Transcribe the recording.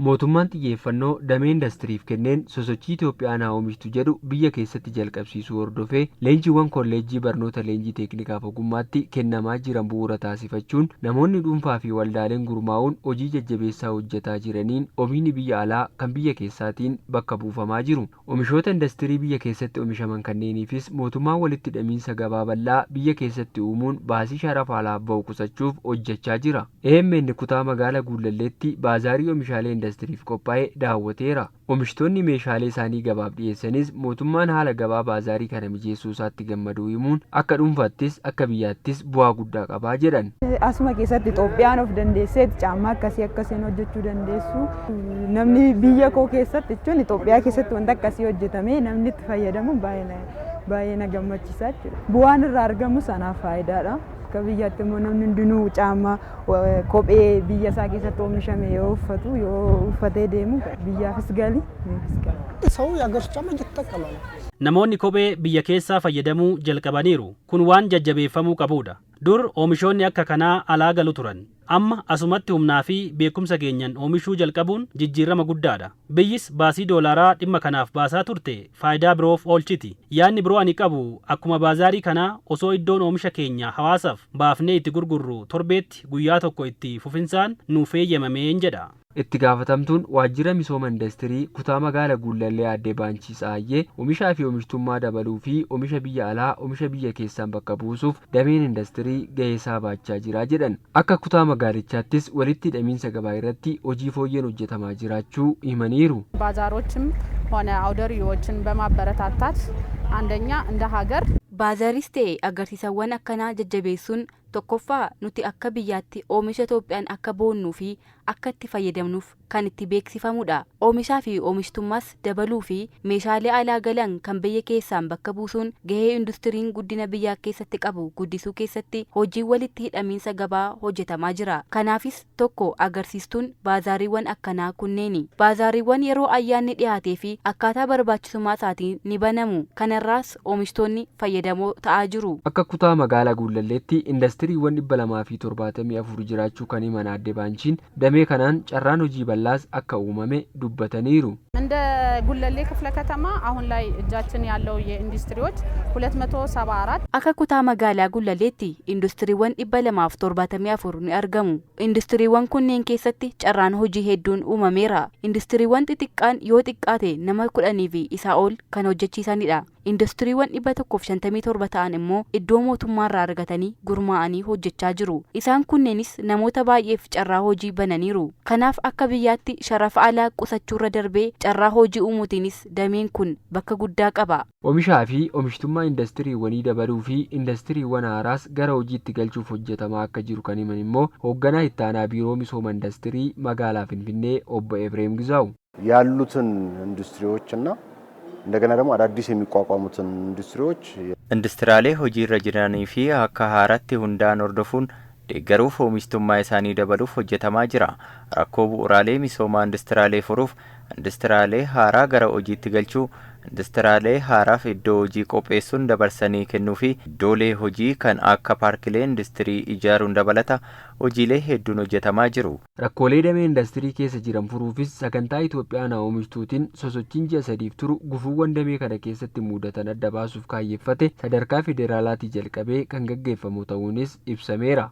Mootummaan xiyyeeffannoo damee indastiriif kenneen sosochii Itoophiyaan haa oomishtu jedhu biyya keessatti jalqabsiisuu hordofee leenjiiwwan kolleejjii barnoota leenjii teeknikaaf ogummaatti kennamaa jiran bu'uura taasifachuun namoonni dhuunfaa fi waldaaleen gurmaa'uun hojii jajjabeessaa hojjetaa jiraniin oomishni biyya alaa kan biyya keessaatiin bakka buufamaa jiru. Oomishoota indastirii biyya keessatti oomishaman kanneeniifis mootummaan walitti hidhamiinsa gabaa bal'aa biyya keessatti uumuun baasii sharafa alaaf bahu qusachuuf hojjechaa jira. AMN kutaa magaalaa Guullalleetti baazaarii oomishaalee indastiriif qophaa'e daawwateera. Oomishtoonni meeshaalee isaanii gabaaf dhiyeessanis mootummaan haala gabaa baazaarii kana mijeessuu isaatti gammaduu himuun akka dhuunfaattis akka biyyaattis bu'aa guddaa qabaa jedhan. Asuma keessatti Itoophiyaan of dandeesseeti caammaa akkasii akkasiin hojjechuu dandeessu. Namni biyya koo keessatti jechuun Itoophiyaa keessatti wanta akkasii hojjetamee namni itti fayyadamu baay'ee na gammachiisa jechuudha. Bu'aan irraa argamu sanaaf faayidaadha. Akka biyyaatti immoo namni hundinuu caammaa kophee biyya isaa keessatti oomishame yoo uffatu yoo uffatee deemu biyyaafis gali nuufis gali. ሰው የሀገር ውስጥ ጫማ እየተጠቀመ ነው። Namoonni kophee biyya keessaa fayyadamuu jalqabaniiru. Kun waan jajjabeeffamuu qabudha. Dur oomishoonni akka kanaa alaa galu turan. Amma asumatti humnaa fi beekumsa keenyan oomishuu jalqabuun jijjiirama guddaadha. Biyyis baasii doolaaraa dhimma kanaaf baasaa turte faayidaa biroof oolchiti. Yaadni biroo ani qabu akkuma baazaarii kanaa osoo iddoon oomisha keenya hawaasaaf baafnee itti gurgurru torbeetti guyyaa tokko itti fufinsaan nuuf eeyyamameen jedha. Itti gaafatamtuun waajjira misooma indastirii kutaa magaalaa Guullallee Aadde Baanchii Tsaayyee oomishaa fi oomishtummaa dabaluu fi oomisha biyya alaa oomisha biyya keessaan bakka buusuuf dameen indastirii gahee isaa baachaa jira jedhan. Akka kutaa magaalichaattis walitti hidhamiinsa gabaa irratti hojii fooyyeen hojjetamaa jiraachuu himaniiru. ባዛሮችም ሆነ አውደ ርዕዮችን በማበረታታት አንደኛ እንደ ሀገር Baazaaris ta'e agarsiisawwan akkanaa jajjabeessuun tokkoffaa nuti akka biyyaatti oomisha Itoophiyaan akka boonnuu fi akka itti fayyadamnuuf kan itti beeksifamudha. Oomishaa fi oomishtummaas dabaluu fi meeshaalee alaa galan kan biyya keessaan bakka buusuun gahee industiriin guddina biyyaa keessatti qabu guddisuu keessatti hojii walitti hidhamiinsa gabaa hojjetamaa jira. Kanaafis tokko agarsiistuun baazaariiwwan akkanaa kunneeni. Baazaariiwwan yeroo ayyaanni dhiyaatee fi akkaataa barbaachisummaa isaatiin ni banamu. Kanarraas oomishtoonni fayyadamoo ta'aa jiru. Akka kutaa magaalaa Guullalleetti indastiriiwwan 274 jiraachuu kan himan Aadde Baanchiin damee kanaan carraan hojii bal'aas akka uumame dubbataniiru. እንደ ጉለሌ ክፍለ ከተማ አሁን ላይ እጃችን ያለው የኢንዱስትሪዎች 274 Akka kutaa magaalaa Gullalleetti industiriiwwan 274 ni argamu. Industiriiwwan kunneen keessatti carraan hojii hedduun uumameera. Industiriiwwan xixiqqaan yoo xiqqaate nama 10 fi isaa ol kan hojjechiisanidha. Industiriiwwan 157 ta'an immoo iddoo mootummaarraa argatanii gurmaa'anii hojjechaa jiru. Isaan kunneenis namoota baay'eef carraa hojii bananiiru. Kanaaf akka biyyaatti sharafa alaa qusachuurra darbee carraa hojii uumuutiinis dameen kun bakka guddaa qaba. Oomishaa fi oomishtummaa indastiriiwwanii dabaluu fi indastiriiwwan haaraas gara hojiitti galchuuf hojjetamaa akka jiru kan himan immoo hoogganaa itti aanaa biiroo misooma indastirii magaalaa Finfinnee obbo Efreem Gizaawu. ያሉትን ኢንዱስትሪዎች እና እንደገና ደግሞ አዳዲስ የሚቋቋሙትን ኢንዱስትሪዎች Industiraalee hojiirra jiranii fi akka haaraatti hundaan hordofuun deeggaruuf oomishtummaa isaanii dabaluuf hojjetamaa jira. Rakkoo bu'uuraalee misoomaa industiraalee furuuf industiraalee haaraa gara hojiitti galchuu, industiraalee haaraaf iddoo hojii qopheessuun dabarsanii kennuu fi iddoolee hojii kan akka paarkilee industirii ijaaruun dabalata hojiilee hedduun hojjetamaa jiru. Rakkoolee damee indastirii keessa jiran furuufis sagantaa Itoophiyaan haa oomishtuutiin sosochiin ji'a 3f turu gufuuwwan damee kana keessatti mudatan adda baasuuf kaayyeeffate sadarkaa federaalaatii jalqabee kan gaggeeffamu ta'uunis ibsameera.